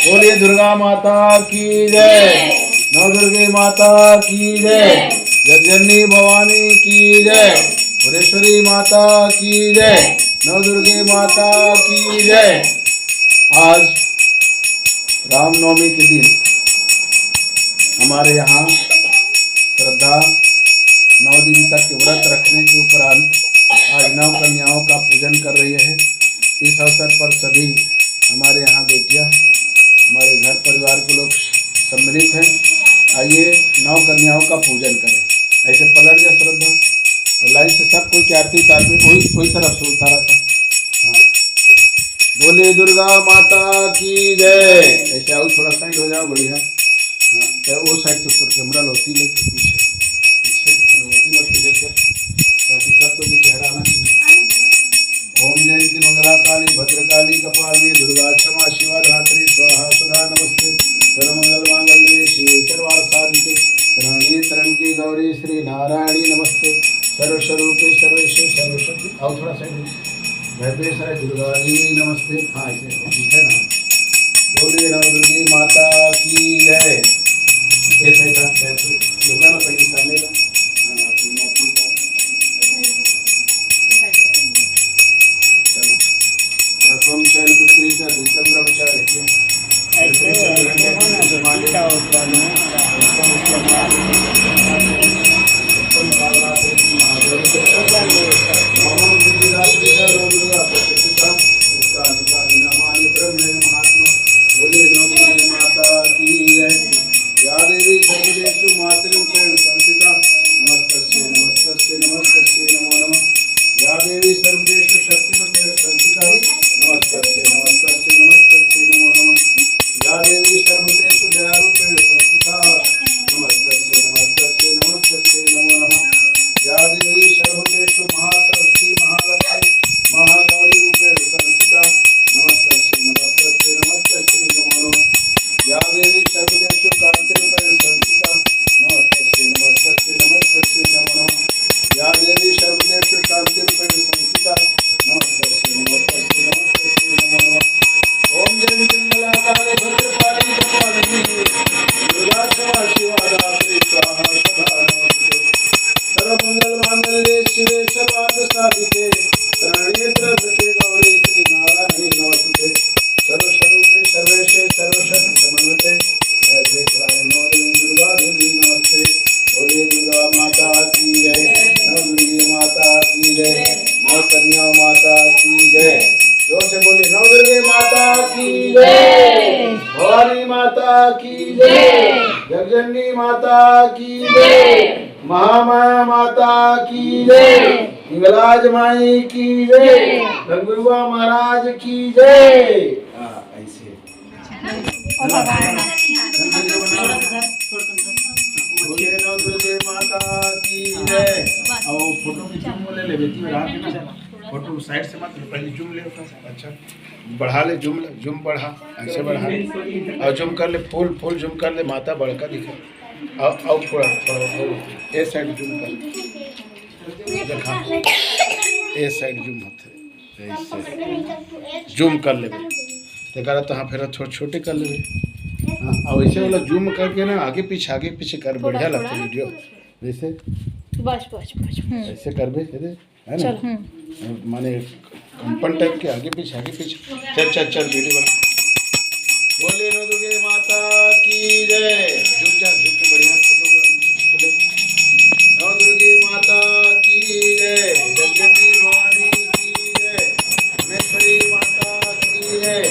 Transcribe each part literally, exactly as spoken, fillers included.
बोलिए दुर्गा माता की जय। नवदुर्गे माता की जय। जगजननी भवानी की जय। भुवनेश्वरी माता की जय। नवदुर्गे माता की जय। आज रामनवमी के दिन हमारे यहाँ श्रद्धा नौ दिन तक के व्रत रखने के उपरांत आज नौ कन्याओं का पूजन कर रही है। इस अवसर पर सभी हमारे यहाँ बेटियाँ, हमारे घर परिवार के लोग सम्मिलित हैं। आइए, नौ कन्याओं का पूजन करें। ऐसे पलट जा श्रद्धा, और लाइन से सब कोई आरती उतार के वही वही तरफ से उतारा था। हाँ, बोले दुर्गा माता की जय। ऐसे आओ, थोड़ा साइड हो जाओ, बढ़िया। हाँ, तो वो साइड से उतर, कैमरा लो, तीन एक पीछे, पीछे, वो तीन वर्ष पीछे से, ताकि सबको भी चेहरा आना चाहिए। ओम जयंती मंगला काली भद्रकाली कपालिनी दुर्गा क्षमा शिवा धात्री स्वाहा सदा नमस्ते। सर्वमंगल मांगल्ये शिवे सर्वार्थ साधिके शरण्ये त्र्यंबके गौरी श्री नारायणी नमस्ते। सर्वस्वरूपे सर्वेशे सर्वशक्ति, आओ थोड़ा साइड में। भव्य सारे दुर्गा जी नमस्ते। हाँ, ऐसे ठीक है ना? बोलिए नव दुर्गे माता की जय। ये सही था, सही था। योगा ना सही सामने का। हाँ, अपनी, अपनी का। चलो। प्रथम शैल पुत्री च द्वितीयं ब्रह्मचारी। ऐसे, ऐसे होना तो ठीक होता है। बोले नमो माता की जय। या देवी सर्वदेषु मातृरूपेण संस्थिता नमस्तस्यै नमस्तस्यै नमस्तस्यै नमो नमः। या देवी सर्वदेषु शक्तिरूपेण संस्थिता नमस्तस्यै नमस्तस्यै नमस्तस्यै नमो नमः। या देवी सर्वदेषु दयारूपेण संस्थिता नमस्तस्यै नमस्तस्यै नमस्तस्यै नमो नमः। या देवी सर्वदेषु महासरस्वती महालक्ष्मी महागौरी रूपेण संस्थिता नमस्तस्यै नमस्तस्यै नमस्तस्यै नमो नमः। या देवी सर्वदेषु कांतिरूपेण संस्थिता नमस्तस्यै नमस्तस्यै नमस्तस्यै नमो नमः। या देवी सर्वदेषु शांतिरूपेण संस्थिता नमस्तस्यै नमस्तस्यै नमस्तस्यै नमो नमः। ओम जयंती मंगला काली भद्रकाली कपालिनी दुर्गा क्षमा शिवा धात्री स्वाहा सदा नमस्ते। सर्वमंगल मांगल्ये शिवे सर्वार्थ साधिके शरण्ये त्र्यंबके गौरी श्री नारायणी नमस्ते। सर्वस्वरूपे सर्वेशे सर्वशक्ति समन्विते वैश्वेश्वराय नमो देवी दुर्गा देवी नमस्ते। बोलिए दुर्गा माता की जय, नव दुर्गे माता की जय, नव कन्या माता की जय। जोर से बोलिए, नव दुर्गे माता की जय, भवानी माता की जय, जगजननी माता की जय, महामाया माता की जय, हिंगलाज माई की जय, लंगुरुआ महाराज की जय। हाँ, ऐसे। और भगवान। बोलिए नव दुर्गे माता की जय। और फोटो की जूम ले ले बेटी, रात में फोटो साइड से मत, पहले जूम ले। अच्छा, बढ़ा ले, जूम ले, जूम बढ़ा, ऐसे बढ़ा। और जूम कर ले, फुल फुल जूम कर ले, माता बड़का दिखे। और और थोड़ा थोड़ा, थोड़ा ए साइड जूम कर, देखा, ए साइड जूम होते, ऐसे जूम कर लेबे। तेकरा तो हाँ, फिर थोड़ा छोटे कर लेबे। हाँ, और ऐसे वाला जूम करके ना, आगे पीछे आगे पीछे कर, बढ़िया लगता वीडियो। जैसे बस बस बस। ऐसे करबे, ये दे, है ना? चलो। माने कंपन टाइप के आगे पीछे आगे पीछे। चल चल चल, वीडियो बना। बोले नव दुर्गे माता की जय। झुक जा, झुक के बढ़िया फोटो को ले। नव दुर्गे माता की जय। जगजननी भवानी की जय। भुवनेश्वरी माता की जय।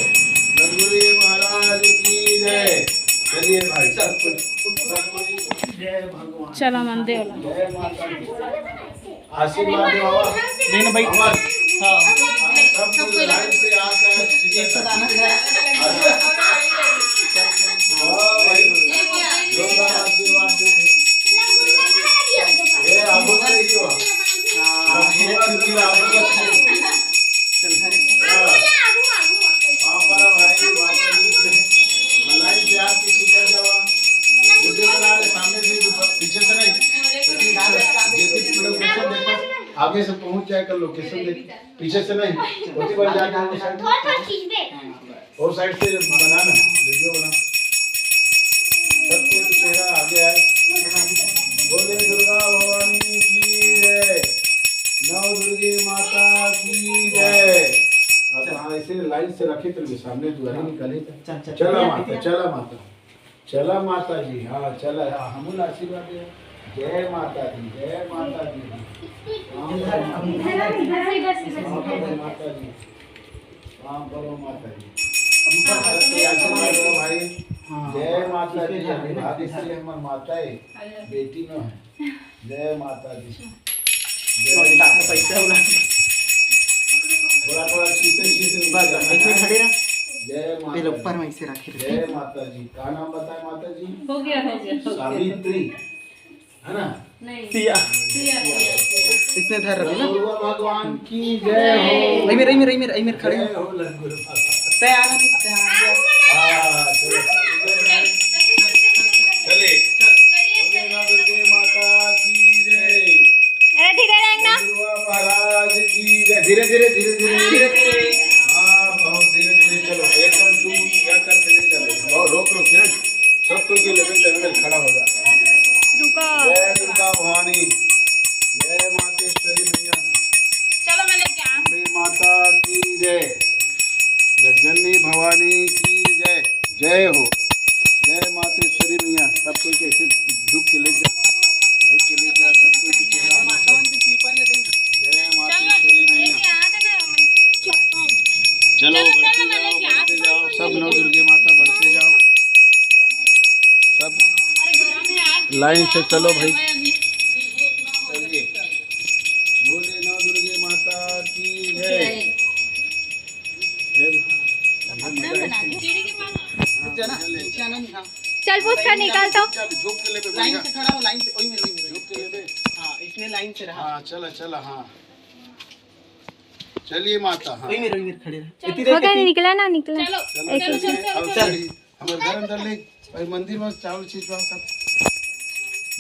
नंदुरी महाराज की जय। चलिए भाई, सब कुछ, सब कुछ। जय भगवान। चला मन देवला। जय माता दी। आशीर्वाद दो बाबा। देन भाई। हमार हाँ। सब कोई लाइन से आकर एक साथ आना। वाह भाई, जोरदार आशीर्वाद दे। ए, आगू का देखियो। हाँ, ये चुकी आगू का। चल, हरे। हाँ। वहाँ पर भाई, वहाँ पर लाइन से आप किसी का जावा। वीडियो बना ले, सामने से, पीछे से नहीं। जैसे पूरा क्वेश्चन देखो। आगे से पहुंच जाए कर लोकेशन देख, पीछे से नहीं, होती बार जाके वो साइड। थोड़ा, थोड़ा खींच दे। हाँ, बस। वो साइड से बना ना, वीडियो बना। सबके चेहरा आगे आए। बोले दुर्गा भवानी की जय। नौ दुर्गे माता की जय। अब हाँ, ऐसे लाइन से रखे तो सामने दुआरे निकाले। चल, चल, चला माता, चला माता। चला माता जी, हाँ, चला, हाँ, हमू ला आशीर्वाद दे। जय माता दी, जय माता दी। राम करो माता जी, राम करो माता जी। सबके आशीर्वाद दो भाई। जय माता जी। अभी भाग इससे हमर माता है, बेटी नो है। जय माता दी। जय माता दी। थोड़ा, थोड़ा चीते, चीते बस, बस, एक मिनट खड़े रह। जय माता दी। ऊपर में इसे रखे, जय माता जी। का नाम बताए माता जी? हो गया, हो गया, हो गया। सावित्री, है ना? नहीं। सिया। सिया, सिया, सिया। इसने धर रखा ना। लंगुरवा भगवान की जय हो। अमीर, अमीर, अमीर, अमीर खड़े हो। जय हो लंगुरवा। तय आना नहीं, तय आना। हाँ, चलो। चलिए। बोले माँ दुर्गे माता की जय। अरे धीरे रहेंगे ना। दुर्गा महाराज की जय। धीरे धीरे, धीरे धीरे, धीरे धीरे। हाँ, बहुत धीरे धीरे चलो, एकदम तू क्या करके नहीं चले। और रोक रोक है, सब कोई के लेवे तब में खड़ा हो जा। रुका। जय दुर्गा भवानी, जय मातेश्वरी मैया। चलो मैं लेके आ। अम्बे माता की जय, जगजननी भवानी की जय। जय हो, जय मातेश्वरी मैया। सब कोई कैसे झुक के ले जा, झुक के ले जा, सब कोई के चेहरा आना चाहिए। जय मातेश्वरी मैया। चलो, बढ़ते जाओ, बढ़ते जाओ, सब नौ दुर्गे माता बढ़ते जाओ, सब लाइन से चलो भाई। चलिए, बोले नौ दुर्गे माता की जय। चल पूछ कर निकाल तो। लाइन से खड़ा हो, लाइन से, वही में, वही में। हाँ, इसने लाइन से रहा। हाँ, चला, चला, हाँ। चलिए माता, हाँ। वही में, वही में खड़े रह। हो गया, निकला ना, निकला। चलो, एक चलो, एक चलो, चलो, और चलो। चलिए, हमारे घर अंदर ले, भाई मंदिर में चावल छिजवा सब।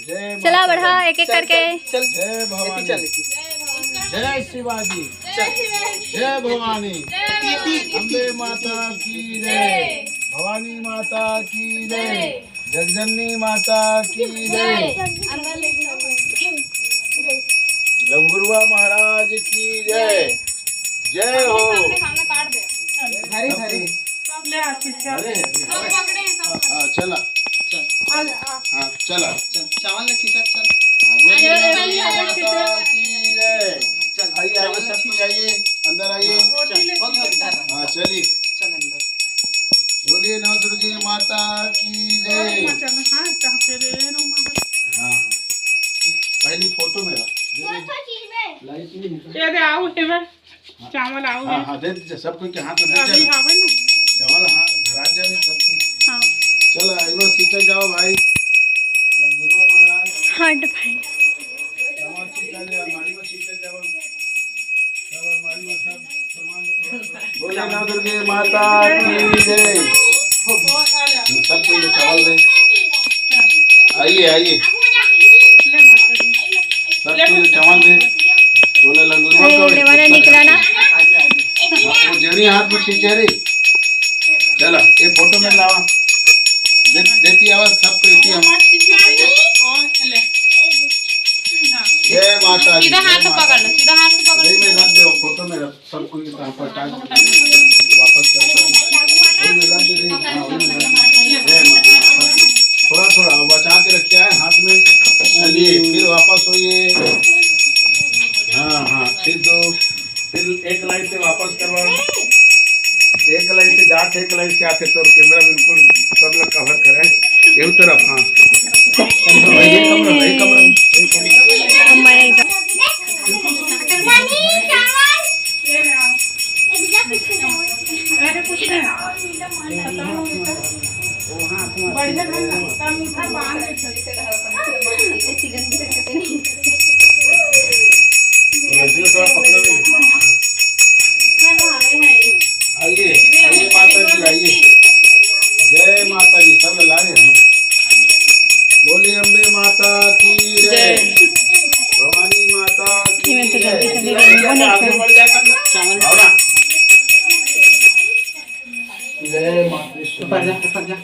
जय चला माता बढ़ा दी। एक एक चल, करके। चल, चल। जय भवानी। चल, चल। जय शिवाजी। जय भवानी। अम्बे माता की जय। भवानी माता की जय। जगजननी माता की जय। लंगुरवा महाराज की जय। जय हो। सामने, सामने काट दे। धरे, धरे। अरे, हाँ, चला। चल। हाँ, चला। चल, चावल ले खींचा, चल। हाँ, बोलिए अरे, अरे, माता की जय। चल, आइए, आइए, चावल सब कोई आइए, अंदर आइए। हाँ, चल। हो गया, हो गया। हाँ, चलिए। चल अंदर। बोलिए नौ दुर्गे माता की जय। हाँ, हाँ। पहली फोटो में रख। लाइट नहीं है। ये दे, आओ, ये में। चावल आऊ हाँ, है। हाँ, दे दीजिए, सब कोई के हाथ में दे अभी देना। आवे ना। चावल, हाँ, घर आ जावे सब कोई। हाँ। चल, एक बार सीता जाओ भाई। लंगुरवा महाराज। हट भाई। चावल सीता ले, अलमारी में सीता जाओ। सब अलमारी में सब सामान रखो। बोले नौ दुर्गे माता की जय। सब कोई ये चावल दे। आइए, आइए। ले माता जी। सब कोई ये चावल दे। बोले लंगुरवा अरे, का लेवा ना निकला ना। वो जनी हाथ में खींचे रे। चला, ये फोटो में लावा। दे-, देती आवाज सबको, देती आवाज। जय माता दी, सीधा हाथ पकड़ लो, सीधा हाथ पकड़ लो। में रख दो, फोटो में रख, सब कोई के साथ पहचान वापस कर दो। वही में रख दे, हाँ, वही में रख दे। जय माता दी। थोड़ा, थोड़ा बचा के रखिए हाथ में। चलिए, फिर वापस होइए। हाँ, हाँ, फिर दो, फिर एक लाइन से वापस करवा। एक लाइन से जाते, एक लाइन से आते, तो कैमरा बिल्कुल सब लोग कवर करें। ये तरफ, हाँ। ये कमरा, ये कमरा, ये कमरा। अरे कुछ नहीं। बढ़िया ढंग से मीठा बांध। इसमें थोड़ा पकड़ो। आइए, आइए माता जी, आइए। जय माता दी, सब ला रहे हैं। बोले अम्बे माता की जय। जय। भवानी माता की जय। आगे बढ़ जाएगा ना। भावना। जा, ऊपर जा।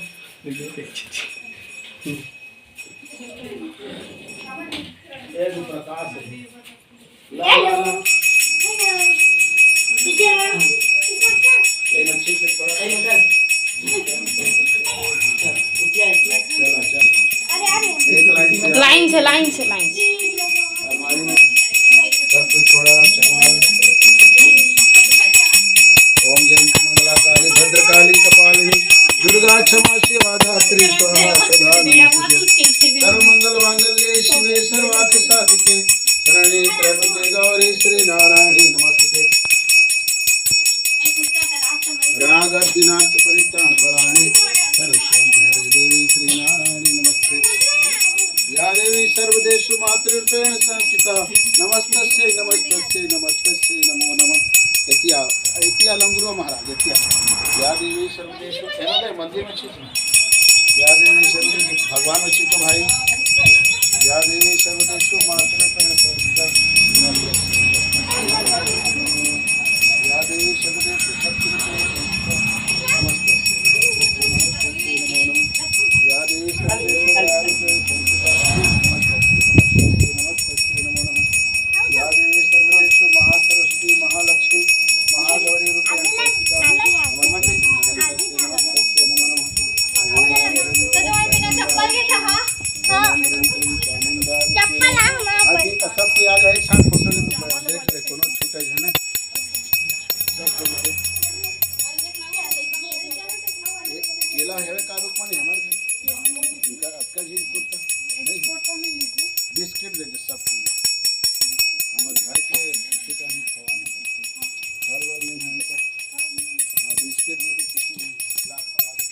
लाइन से, लाइन से, लाइन से। ओम जयंती मंगला काली भद्रकाली कपालिनी दुर्गा क्षमा सेवा धात्री स्वाहा सदा नमस्तुते। सर्व मंगल मांगल्ये शिवे सर्वार्थ साधिके शरण्ये त्र्यंबके गौरी श्री नारायणी नमस्तुते। रणागत दिनार्थ परित्राण परायणी सर्व शांति हरे देवी श्री नारायणी नमस्ते। या देवी सर्वदेषु मातृरूपेण संस्थिता नमस्तस्यै नमस्तस्यै नमस्तस्यै नमो नमः। एतिया, एतिया लंगुरवा महाराज, एतिया। या देवी सर्वदेषु, एना दे मंदिर में छिप। या देवी सर्वदेषु, भगवान में छिप भाई। या देवी सर्वदेषु मातृरूपेण संस्थिता नमस्तस्यै नमस्तस्यै। या देवी सर्वदेषु शक्तिरूपेण संस्थिता नमस्तस्यै नमस्तस्यै नमो नमः। या देवी सर्वदेषु कायारूपेण संस्थिता नमस्तस्यै नमस्तस्यै नमस्तस्यै नमो नमः। या देवी सर्वदेषु महासरस्वती महालक्ष्मी महागौरी रूपेण संस्थिता नमस्तस्यै नमस्तस्यै नमस्तस्यै नमो नमः। ओम ऐं ह्रीं क्लीं चामुण्डा विद्महे। चप्पल आ, हम आ, अभी सब कोई आ जाए, एक साथ फोटो ले, तो देख ले, कोनो छूटे है ना। सब कोई ले। ये केला है का रुक माने हमारे घर। इनका अक्का जी कुत्ता। नहीं। बिस्किट दे दे सब कोई। हमारे घर के किसी का नहीं खवाना है। फल वल नहीं है इनका। हाँ, बिस्किट दे दे किसी को। ला खवा दे।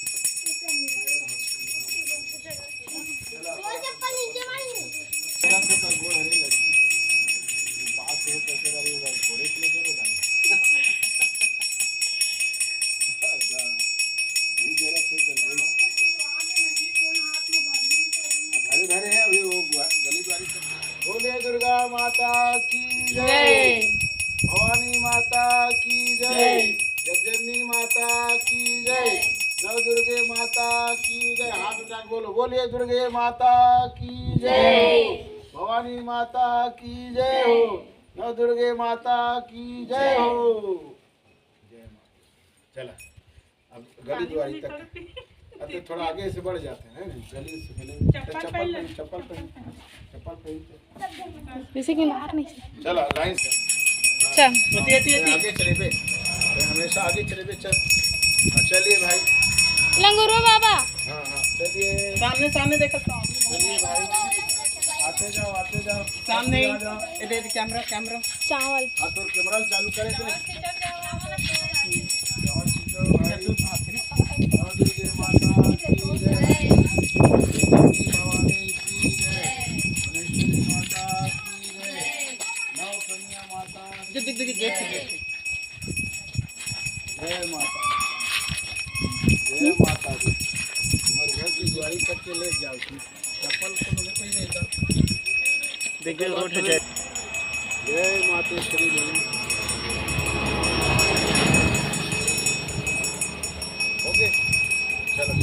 धरे धरे हैं अभी वो गली बारी से। बोले दुर्गा माता की जय। भवानी माता की जय। जगजननी माता की जय। नव दुर्गे माता की जय। हाथ उठा के बोलो, बोलिए दुर्गे माता की जय। भवानी माता की जय हो। नव दुर्गे माता की जय हो। जय माता। चला, अब गली द्वारी तक। अब तो थोड़ा आगे से बढ़ जाते हैं, नहीं? गली से पहले चप्पल चप्पल पहन, पहन, चप्पल पहन, चप्पल पहन। जैसे कि बाहर नहीं से। चला, लाइन से। चल। आगे चले बे, हमेशा आगे चले बे, चल। हाँ, चलिए भाई। लंगूरो बाबा। हाँ, हाँ, चलिए। सामने, सामने देखो, सामने। चलिए भाई, आते जाओ, आते जाओ। सामने ही। आ जाओ। ये दे दे कैमरा, कैमरा। चावल। हाँ, तो कैमरा चालू करे थे। चावल छिटो भाई। नव दुर्गे माता की जय। भवानी की जय। गणेश्वरी माता की जय। नव कन्या माता की जय। देख, देख, देख, देख। जय माता। जय माता दी। हमारे घर की दुआरी तक के ले जाओ तुम। चप्पल को तो कोई नहीं था। देखिए, रोड है। जय मातेश्वरी जी। ओके, चलो।